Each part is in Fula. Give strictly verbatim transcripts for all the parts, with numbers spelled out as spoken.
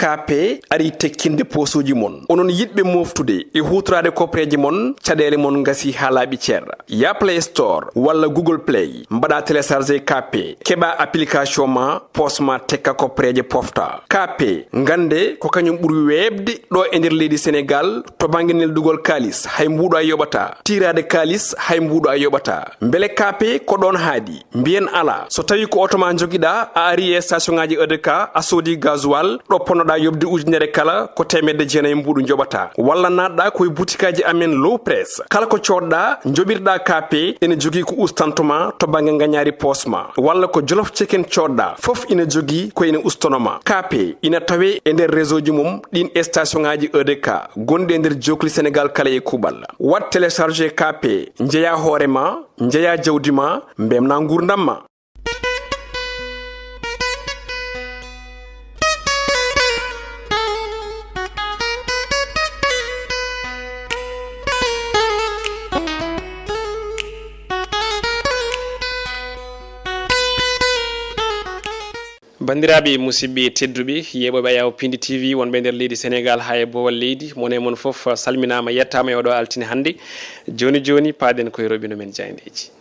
K P ari tekkinde poosuuji mon. Onon yiɗɓe mooftude e huutoraade kopreeje mon, caɗeele mon ngasi haa laaɓi cer. Yah Play Store walla Google Play, mbaɗa télécharger K P, keɓa application ma, poos ma tekka kopreeje pofta. K P, ngannde ko kañum ɓuri weeɓde ɗo e nder leydi Senegaal to bannge neldugol kaalis, hay mbuuɗo a yoɓataa. Tiiraade kaalis, hay mbuuɗo a yoɓataa. Mbele K P ko ɗoon haaɗi? Mbiyen alaa. So tawii ko oto ma njogiɗaa, a ari e station ŋaaji E D K, a soodi gasoil, ɗo ponnoɗaa yoɓde ujunere kala, ko teemedde jeenayi mbuuɗu njoɓataa. Walla naatɗaa ko e butikaaji amen Low Press. Kala ko coodɗaa, njoɓirɗaa K P, ene jogii ko ustanto ma to bannge ngañaari poos ma. Walla ko Jolof Chicken coodɗaa, fof ina jogii ko ene ustono ma. K P ina tawee e nder réseau ji mum ɗiin e station ŋaaji E D K gonɗi e nder jookli Senegaal kala e kuuɓal. Waɗ télécharger K P, njeyaa hoore ma, njeyaa jawdi ma, mbemnaa nguurndam ma. Banndiraaɓe, musidɓe tedduɓe, yeeɓooɓe Ayaw Pindi T V, wonɓe nder leydi Senegaal haa e boowal leydi, mon e mon fof salminaama, yettaama e oɗo altine hannde. Jooni jooni, paaɗen koye roɓino men jaayndeeji.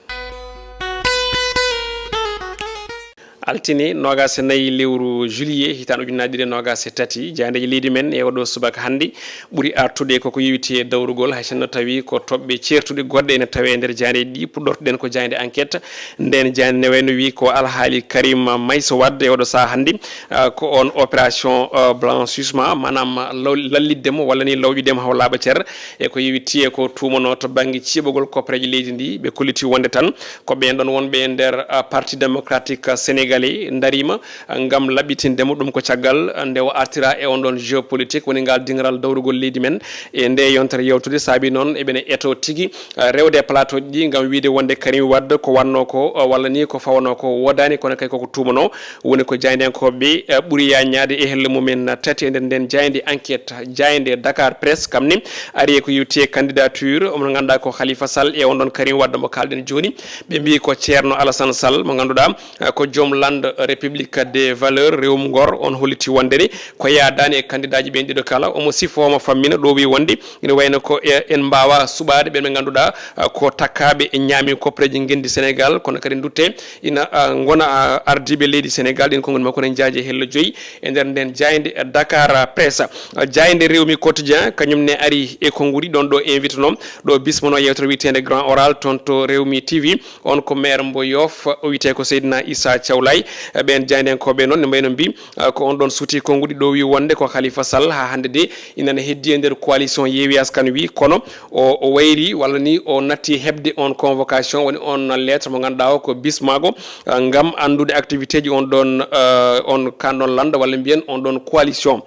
Altine noogaas e nayi lewru juillet, hitaande ujunnaje ɗiɗi e noogaas e tati, jaayndeeji leydi men e oɗo subaka hannde ɓuri artude koko yowiti e dawrugol, hay sinno tawi ko toɓɓe ceertuɗe goɗɗe ene tawee e nder jaayndeeji ɗi. Puɗɗortoɗen ko jaaynde enquête. Nden jaaynde ne wayno wi ko alhaali Karim Meïssa Wade e oɗo sahaa hannde, ah, ko on opération, ah, blanchissement, maanaam law-, lallitde mo walla ni lawƴude mo haw laaɓa cer. E ko yowiti e ko tuumanoo to bannge ciɓogol koppareeje leydi ndi, ɓe kolliti wonde tan ko ɓeen ɗoon wonɓe e nder, ah, Parti Démocratique Sénégalais ndariima, ah, ngam laɓɓitinde mo. Ɗum ko caggal, ah, nde o artira e on ɗoon jeu politique, woni ngal diŋral dawrugol leydi men. E nde yontere yewtude saabi noon eɓene eto tigi, ah, rewde e plateau ji ɗi ngam wiide wonde Karim Wade ko wannoo ko, ah, walla ni ko fawanoo ko woodaani, kono kay koko tuumanoo. Woni ko jaayndiyankooɓe, eh, ɓuri yaaññaade e helle mumen tati e nder nden jaaynde enquête. Jaaynde Dakar Presse kam ni ari e ko yewti e candidature mo ngannduɗaa ko Khalifa Sall e on ɗon Karim Wade mo kaalɗen jooni. Ɓe mbiyi ko Ceerno Alassane Sall mo ngannduɗaa, eh, ko joom lande République des valeurs, rewum ngor, on holliti wonde ni ko yaadaani e candidat ji ɓen ɗiɗo kala. Omo sifoo, omo fammina ɗo wi wonde ina wayno ko, eh, en mbaawa suɓaade ɓen ɓe ngannduɗaa, eh, ko takkaaɓe e ñaami koppareeji ngenndi Senegaal, kono kadi ndutte ina, ah, ngona, ah, ardiiɓe leydi Senegaal, ɗin konngol makko ne njaaji e hello joyi e nder nden jaaynde, eh, Dakar, ah, Presse. Ah, jaaynde Rewmi Quotidien, kañum ne ari e konngudi ɗon ɗo invite noon, ɗo bismono yewtere wiyeteende Grand Oral toon to Rewmi T V. On ko maire mbo Yoff, o wiyetee ko Seydina Issa Thiaw Laye. Eh, ɓeen jaayndenkooɓe noon ne mbayno mbi, ah, ko on ɗon suuti konngudi ɗo wi wonde ko Khalifa Sall haa hannde de ina ne heddi e nder coalition Yewwi Askan Wi, kono o, o wayri walla ni o natti heɓde on convocation, woni on lettre mo ngannduɗaa o ko bismaago, ah, ngam anndude activité ji on ɗon, ah, on kan ɗon lande walla mbiyen on ɗon coalition.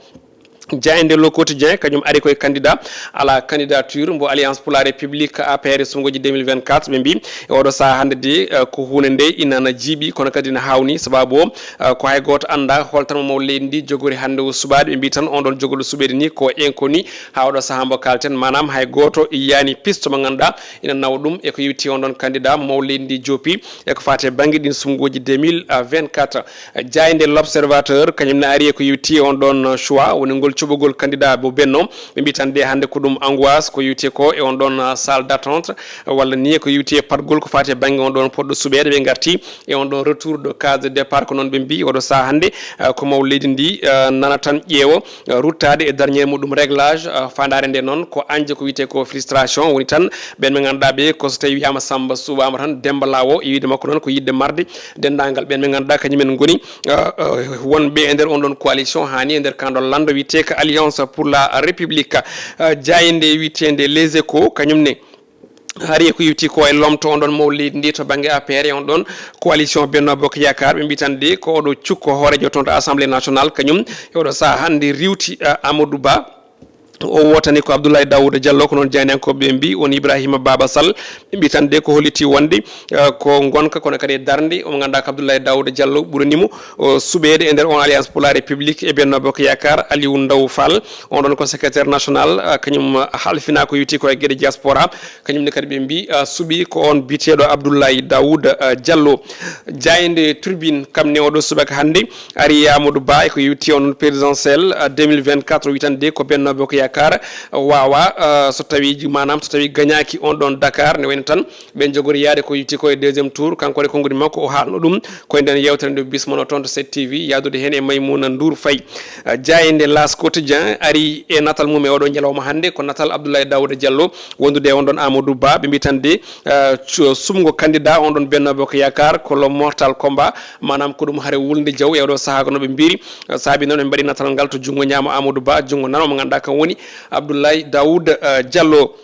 Jaaynde Le Quotidien kañum ari koye candidat à la candidature mbo Alliance pour la République, A P R, e suɓngooji deux mille vingt-quatre. Ɓe mbi e oɗo sahaa hannde de, ah, ko huunde nde ina na jiiɓi, kono kadi na haawni, sababu o, ah, ko hay gooto anndaa holtan mo mawɗo leydi ndi jogori hannde o suɓaade. Ɓe mbi tan on ɗon jogorɗo suɓeede ni ko inconnu. Haa oɗo sahaa mbo kaalten, maanaam hay gooto yiyaani piste mo ngannduɗaa ina nawa ɗum e ko yewti on ɗon candidat mo mawɗo leydi ndi joopi e ko faati e bannge ɗin suɓngooji deux mille vingt-quatre. Jaaynde L'Observateur kañum ne ari e ko yewti on ɗon choix, woni ngol cuɓogol candidat mo Benno. Ɓe mbi tan de hannde ko ɗum angoisse, ko yewti ko e on ɗon, ah, salle d'attente, walla ni ko yewti e patgol ko faati e bannge on ɗon poɗɗo suɓeede. Ɓe ngarti e on ɗon retour de case de départ, ko noon ɓe mbi oɗo sahaa hannde, ah, ko mawɗo leydi ndi, ah, nana tan ƴeewo, ah, ruttaade e dernier muɗum réglage, ah, faandaare nde noon ko añde ko wiyetee ko frustration, woni tan ɓeen ɓe ngannduɗaa ɓe ko so tawi wiyaama Samba suɓaama tan Demba Lawo, e wiide makko noon ko yiɗde marde denndaangal ɓeen ɓe ngannduɗaa kañumen ngoni, ah, ah, wonɓe e nder on ɗon coalition, haa ni e nder kan ɗon lande wiyetee ko Alliance pour la République. Ah, jaaynde wiyeteende Les Échos kañum ne hari ko yewti ko e lomto on ɗon mawɗo leydi ndi to bannge A P R e on ɗon coalition Benno Bokk Yaakaar. Ɓe mbi tan de ko oɗo cukko hooreejo toon to Assemblée Nationale, kañum e oɗo sahaa hannde riiwti, ah, Amadou Ba. O wootani ko Abdoulaye Daouda Diallo, ko noon jaayndiyankooɓe ɓe mbi, woni Ibrahima Baba Sall. Ɓe mbi tan de ko holliti wonde, eh, ko ngonka, kono kadi e darnde. Omo ngannduɗaa ko Abdoulaye Daouda Diallo ɓurani mo, o, suɓeede e nder on Alliance pour la République e Benno Bokk Yaakaar, Aliou Ndao Fall. On ɗon ko secrétaire national, eh, kañum, eh, halfina ko yowiti ko e geɗe diaspora. Kañum ne kadi ɓe mbi, eh, suɓi ko on biyeteeɗo Abdoulaye Daouda, eh, Diallo. Jaaynde Tribune kam ne oɗo subaka hannde, ari Amadou Ba e ko yowiti on présidentiel, euh, deux mille vingt-quatre, o wi tan de ko Benno Bokk Yaakaar, euh, waawa, euh, so tawi, maanaam so tawi gañaaki on ɗon Dakar, ne wayno tan ɓe jogori yaade ko yowiti ko e deuxième tour. Kanko e konguɗi makko o haalno ɗum ko e nden yewtere nde bismono toon to sept T V, yaadude heen e Maymouna Ndour Faye. Euh, jaaynde L'As Quotidien ari e natal mum e oɗo ñalawma hannde, ko natal Abdoulaye Daouda Diallo wondude e on ɗon Amadou Ba. Ɓe mbi tan de, euh, cu-, sumgo candidat on ɗon Benno Bokk Yaakaar ko le mortal combat. Maanaam ko ɗum hare wulnde jaw e oɗo sahaa ko no ɓe mbiri. Saabi noon ɓe mbaɗi natal ngal to junngo ñaamo Amadou Ba, junngo nano mo ngannduɗaa kam woni Abdoulaye Daouda, eh, Diallo.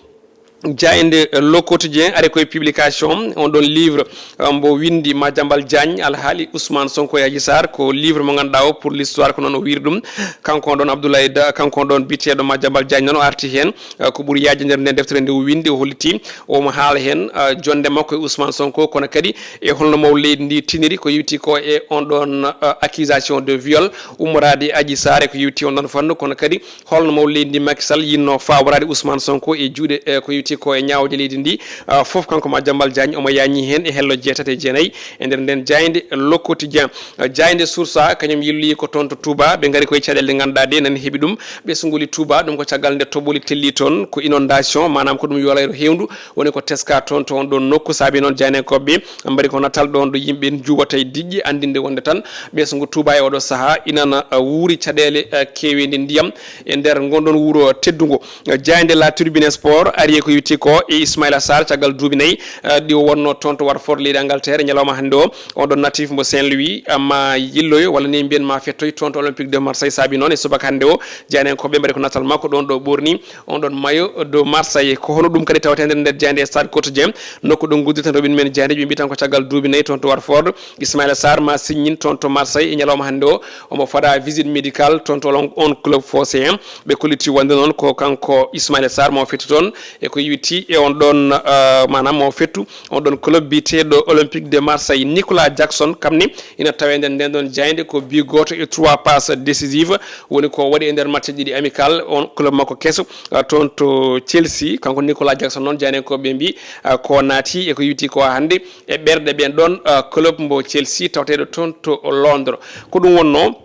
Jaaynde, eh, Le Quotidien ari koye publication on ɗon livre, eh, mbo winndi Madiambal Diagne, alhaali Ousmane Sonko e Adji Sarr, ko livre mo ngannduɗaa o pour l'histoire ko noon o wiyri ɗum. Kanko on ɗon Abdoulaye Da, kanko on ɗon biyeteeɗo Madiambal Diagne noon o arti heen, eh, ko ɓuri yaajde nder nden deftere nde o winndi, o holliti, omo haala heen, eh, jonnde makko e Ousmane Sonko, kono kadi e holno mawɗo leydi ndi tiniri ko yowiti ko e on ɗon, eh, accusation de viol ummoraade e Adji Sarr e ko yowiti on ɗon fannu, kono kadi holno mawɗo leydi ndi Macky Sall yinno fawraade Ousmane Sonko e juuɗe, eh, ko yowiti ko e ñaawde leydi ndi, eh, fof kanko Madiambal Diagne omo yaañi heen e hello jeetati e jeenayi e nder nden jaaynde Le Quotidien. Eh, jaaynde Source A kañum yilloyi ko toon to Touba, ɓe ngari koye caɗeele ɗe ngannduɗaa ɗe nani heɓi ɗum, ɓe sunguli Touba, ɗum ko caggal nde toɓoli telli toon, ko inondation, maanaam ko ɗum yoolayro heewndu, woni ko teska toon to on ɗon nokku. Saabi noon jaayndiyankooɓe ɓe mbaɗi ko natal ɗon ɗo yimɓe njuwata e diƴƴe, anndinde wonde tan ɓesngu Touba e oɗo sahaa inana, uh, wuuri caɗeele, uh, keeweendi ndiyam e nder ngon ɗon wuro teddungo. Uh, jaaynde La Tribune Sport ari e ko yowiti ko e Ismaïla Sarr caggal duuɓi nayi, uh, ɗi o wonno toon to Watford leydi Angleterre ñalawma hannde o. On ɗon natif mbo Saint-Louis, uh, ma yilloyo walla ni mbiyen ma fettoy toon to Olympique de Marseille. Saabi noon e subaka hannde o jaayndiyankooɓe mbaɗi ko natal makko ɗon ɗo ɓorni on ɗon mayo de Marseille. Ko hono ɗum kadi tawetee nder, nder jaaynde Stade Quotidien, nokku ɗo nguddirten rewɓe men jaayndeeji, ɓe mbi tan ko caggal duuɓi nayi toon to Watford, Ismaïla Sarr ma signin toon to Marseille e ñalawma hannde o. Omo fada visite médicale toon to on, on club phocéen. Ɓe kolliti wonde noon ko kanko Ismaïla Sarr mo fettu toon e ko yowiti e on ɗon, uh, maanaam mo fettu on ɗon club biyeteeɗo Olympique de Marseille. Nicolas Jackson kam ne ina tawee nder nden ɗon jaaynde ko bi gooto e trois passes décisives woni ko waɗi e nder match ɗiɗi amical on club makko keso, uh, toon to Chelsea. Kanko Nicolas Jackson noon jaayndiyankooɓe ɓe mbi, uh, ko naati e ko yowiti ko hannde e ɓerɗe ɓen ɗon, uh, club mbo Chelsea tawteeɗo toon to Londres. Ko ɗum wonno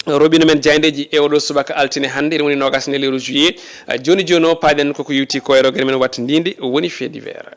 robinet men jaayndeeji e oɗo subaka altine hannde, ene woni noogas e lewru juillet. Uh, jooni jooni o paaɗen koko yowiti ko e rogere men wattindiinde woni fait divers.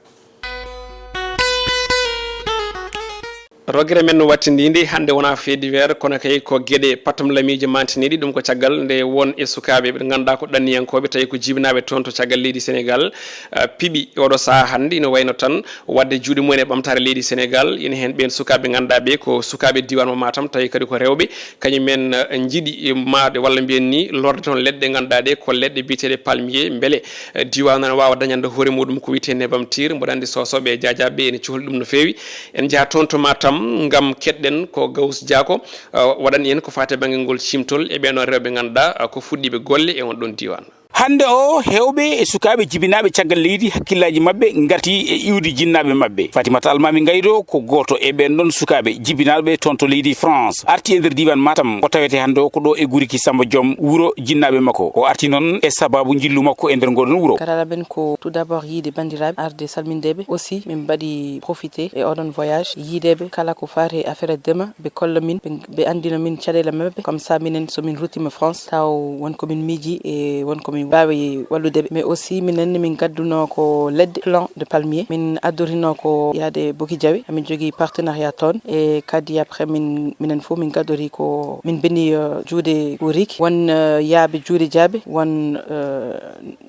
Rogere men wattindiinde hannde wonaa fait divers, kono kay ko geɗe patam lamiije mantiniiɗe, ɗum ko caggal nde won e sukaaɓe ɓe ngannduɗaa ko ɗanniyankooɓe, tawi ko jibinaaɓe toon to caggal leydi Senegal, uh, piɓi oɗo sahaa hannde, ina wayno tan waɗde juuɗe mumen e ɓamtaare leydi Senegal. Ina heen ɓeen sukaaɓe ngannduɗaa ɓe ko sukaaɓe diiwaan mo Matam, tawi kadi ko rewɓe, kañum en, uh, njiɗi maayde walla mbiyen ni lorde toon leɗɗe ngannduɗaa ɗe ko leɗɗe biyeteeɗe palmier. Mbele, uh, diiwaan o ne waawa dañande hoore muɗum ko wiyetee nebam tir? Mboɗo anndi soosooɓe e jaajaaɓe ene cuhli ɗum no feewi. En njaha toon to Matam ngam keɗɗen ko Gaus Diako, uh, waɗani en ko faati e bannge ngol ciimtol e ɓeen ɗoon rewɓe ngannduɗaa, uh, ko fuɗɗiiɓe golle e on ɗoon diiwaan. Hannde o, heewɓe e sukaaɓe jibinaaɓe caggal leydi hakkillaaji maɓɓe ngarti e iwdi jinnaaɓe maɓɓe. Fatimata Almami Gaydo ko gooto e ɓeen ɗoon sukaaɓe jibinaaɓe toon to leydi France. Arti e nder diiwaan Matam, o tawete hannde o ko ɗo e Guriki Samba Joom, wuro jinnaaɓe makko. O arti noon e sabaabu njillu makko e nder ngoo ɗoon wuro. Karalla men ko tout d'abord yiyde banndiraaɓe, arde salmindeeɓe. Aussi, min mbaɗi profité e oɗon voyage, yiydeeɓe kala ko faati e affaire ndema, ɓe kolla min, ɓe, ɓe anndina min caɗeele maɓɓe. Comme ça, minen, so min ruttiima France, taw won ko min miiji e won ko min waawi wallude ɓe. Mais aussi, minen, min ngadduno ko leɗɗe, plant de palmier. Min addorino ko yaade Boki Jawe. Amin jogii partenariat toon. E kadi, après, min, minen fof, min ngaddori ko, min beni, euh, juuɗe ko riki. Won, euh, yaaɓe juuɗe jaaɓe, won, euh,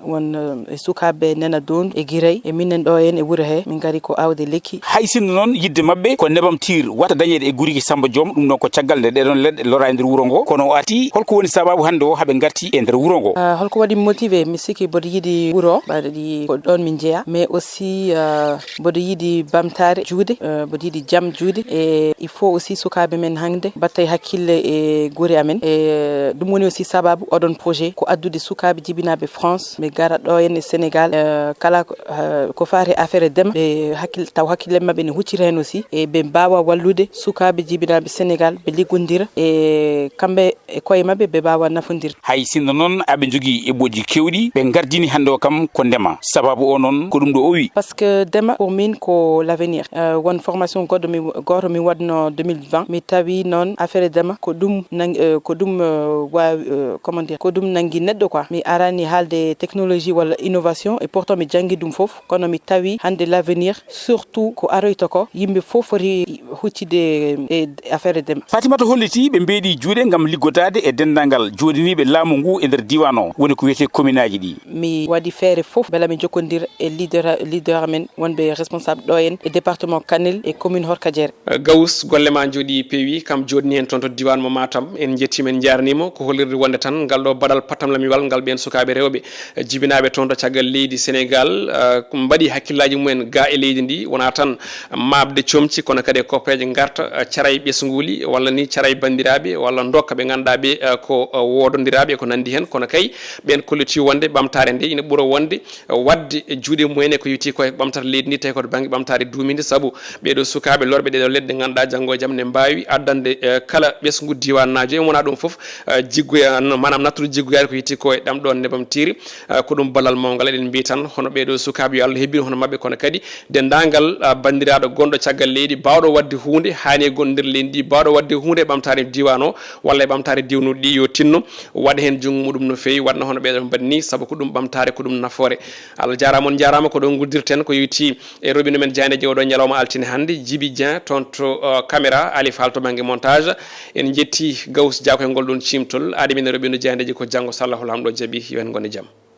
won, eh, e sukaaɓe nena doondu e giray, e minen ɗo en e wuro he, min ngari ko aawde lekki. Hay sinno noon yidde maɓɓe ko nebam tir watta dañeede e Guriki Samba Joom, ɗum ɗon ko caggal nde ɗee ɗoon leɗɗe loraa e nder wuro ngo, kono o arti, holko woni sabaabu hannde o haa ɓe ngarti e nder wuro ngo? Ah, holko waɗi Motivé, mi sikki mboɗo yiɗi wuro, mbaɗi ko ɗon min njeya, mais aussi, euh, mboɗo yiɗi bamtaare juuɗe, euh, mboɗo yiɗi jam juuɗe. E il faut aussi sukaaɓe men hannde mbatta hakkille e gure amen. E ɗum woni aussi sababu oɗon projet, ko addude sukaaɓe jibinaaɓe France, ɓe ngara ɗo en e Sénégal. Euh, kala ko, euh, ko faati affaire ndema, ɓe hakkil-, taw hakkille maɓɓe ne huccita heen aussi, e ɓe mbaawa wallude sukaaɓe jibinaaɓe Sénégal, ɓe liggondira, e kamɓe e koye maɓɓe, ɓe mbaawa nafondirde. Hay sinno noon aɓe njogii eɓɓooji keewɗi, ɓe ngardini hannde o kam ko ndema. Sababu o noon ko ɗum ɗo o wi. Parce que ndema pour min ko l'avenir. Euh, won formation goɗɗo mi, gooto mi waɗno deux mille vingt, mi tawi noon affaire ndema ko ɗum nang-, euh, ko ɗum, euh, waawi, euh, comment dire, ko ɗum nanngi neɗɗo quoi. Mi arani haalde technologie walla innovation, et pourtant mi janngi ɗum fof, kono mi tawi hannde l'avenir, surtout ko aroyta ko, yimɓe fof foti huccitde e affaire ndema. Fatimata holliti ɓe mbeeɗi juuɗe ngam liggodaade e denndaangal jooɗiniiɓe laamu ngu e nder diiwaan o, woni ko wiyetee kominaaji ɗi. Mi waɗi feere fof mbela mi jokkondira e leader, leader amen wonɓe responsable ɗo en e département Kanel e commune Horkadiéré. Gawus, golle ma njooɗi peewi, kam jooɗini heen toon to diiwaan mo Matam. En njettiima, en njaarniima. Ko hollirde wonde tan ngal ɗo baɗal pattamlamiwal ngal ɓeen sukaaɓe rewɓe jibinaaɓe toon to caggal leydi Sénégal, eh, mbaɗi hakkillaaji mumen ga e leydi ndi, wonaa tan maɓde comci, kono kadi e koppeeje ngarta, eh, caray ɓesnguuli, walla ni caray banndiraaɓe, walla ndokka ɓe ngannduɗaa ɓe, eh, ko, eh, woodondiraaɓe, e ko nanndi heen. Kono kay, ɓeen kolliti wonde ɓamtaare nde ina ɓura wonde, eh, waɗde e juuɗe mumen e ko yowiti ko e ɓamtaare leydi ndi, tawi ko to bannge ɓamtaare duumiinde, sabu ɓee ɗoo sukaaɓe lorɓe ɗee ɗoo leɗɗe, ngannduɗaa janngo e jam ne mbaawi addande, eh, kala ɓesngu diiwaannaajo. E wonaa ɗum fof, eh, jiggoya-, maanaam nattude jiggoyaade ko yowiti ko e ɗam ɗoon nebam tiiri. Eh, ko ɗum ballal mawngal, eɗen mbiya tan, hono ɓee ɗoo sukaaɓe, yo Allah hebbin hono maɓɓe, kono kadi denndaangal, eh, banndiraaɗo gonɗo caggal leydi, baawɗo waɗde huunde haa ne e gonɗindirɗe leydi ndi, baawɗo waɗde huunde e ɓamtaare diiwaan o, walla e ɓamtaare diwnuɗi ɗi, yo tinno, waɗa heen junngo muɗum no feewi, waɗna hono ɓee ɗoo mbaɗi ni, sabu ko ɗum ɓamtaare, ko ɗum nafoore. Allah jaaraama, on njaaraama. Ko ɗo nguddirten ko yowiti e roɓindu men jaayndeeji oo ɗoo ñalawma altine hannde, Djiby Dieng toon to, eh, caméra, Ali Fall to bannge montage. En njetti Gawus Dia ko e ngol ɗoon ciimtol. Aadi men e roɓindu jaayndeeji ko janngo, so Allahu Laamɗo jaɓi, yo en ngon e jam.